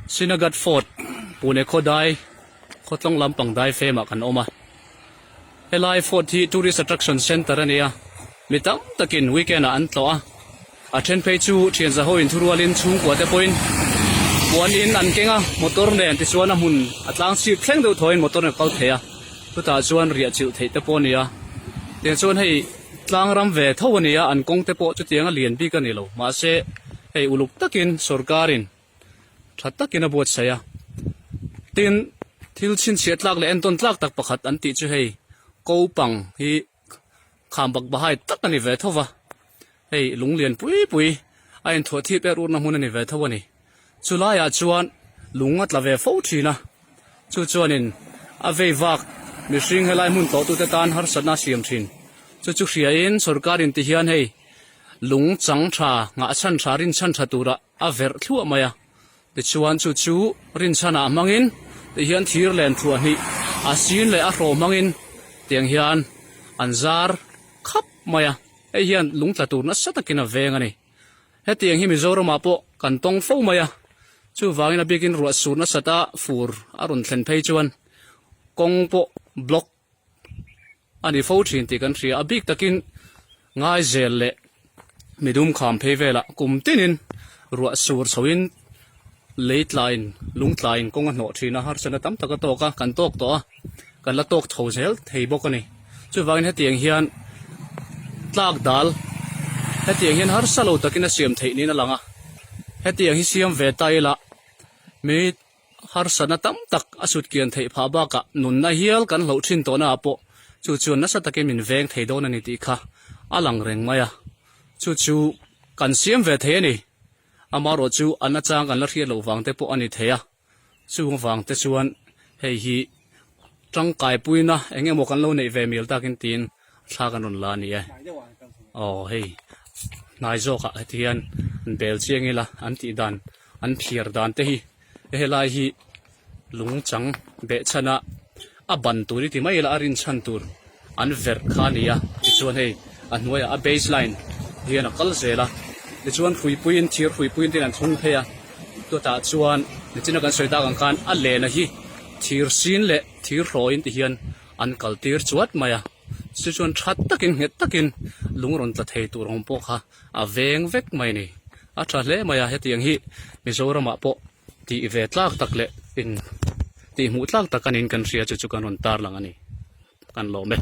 Sinagad Fort Pune khawdai khawtlawng lampang dai femah kan awm a. Helai fort hi tourist attraction centre a ni a, mi tam takin weekend ah an tlawh a. A then phei chu thian za ho in thurualin chhungkua te pawhin puan in an keng a, motor nen tichuan a hmun a tlang chhip thleng deuh thawhin motor in a kal thei a, chutah chuan riah chilh theih te pawh a ni a. Tiang chuan hei tlang ram ve tho a ni a, an kawng te pawh chutiang a lian bik a ni lo, mahse hei uluk takin sorkarin tha takin a buatsaih a, tin thil chhinchhiah tlak leh entawn tlak tak pakhat an tih chu hei kopang hi kham bak bahai tak a ni ve tho va, hei lung lian pui pui a inthuah thip er urna hmun a ni ve tho a ni. Chu laiah chuan lung a tla ve fo thin a, chu chuanin a vei vak mihring helai hmun tlawhtute tan harsatna a siam thin. Chu chu hriain sorkarin ti hian hei lung chang tha nghah chhan tha rin chhan tha tura a verh thluah mai a, tichuan chu chu rinchhanah hmangin tihian thir len thuah hnih a sin leh a hraw hmangin tiang hian an zar khap mai a, hei hian lung tla tur nasa takin a veng a ni. Hetiang hi Mizoramah pawh kan tawng fo mai a, chuvangin a bikin ruah sur nasata fur a rawn thlen phei chuan kawng pawh block A ni fo thin tih kan hria. A bik takin Ngaizel leh Midum kham phei velah kum tinin ruah sur chhoin lei tlain lung tlain kawng a hnawh thin a, harsatna tam tak a tawk a, kan tawk tawh a, kan la tawk tho zel thei bawk a ni. Chuvangin hetiang hian tlak dal hetiang hian harsa lo takin a siam theih niin a lang a, hetiang hi siam ve ta ila mi Harsatna tam tak a sut kian theih phah bakah nunna hial kan hloh thin tawhna ah pawh chu chuan nasa takin min veng thei dawn a ni tih kha a lang reng mai a, chu chu kan siam ve thei a ni. Amaherawh chu a nachang kan la hriat loh vang te pawh a ni thei a, chung vang te chuan hei hi tangkaipuina eng emaw kan lo neih ve mial takin tiin thla kan rawn la a ni e. Aw hei hnai zawkah heti hian an bel chiang ila an tih dan an phiar dan te hi helai hi lung chang beh chhan a a ban tur i ti mai ila a rin chhan tur an verh kha a ni a tichuan hei a hnuaiah a base line hian a kal zel a tichuan hruipuiin thir hruipuiin te in an thlung phei a chutah chuan nichina kan sawi tak ang khan a lena hi thir sin leh thir hrawiin ti hian an kal tir chuat mai a chu chuan tha takin nghet takin lung rawn tla thei tur awm pawh kha a veng vek mai a ni. A tha hle mai a, hetiang hi Mizoramah pawh tih ve tlak tak leh in tih hmuh tlak tak a niin kan hria chu chu kan rawn tarlang a ni. Kan lawm e.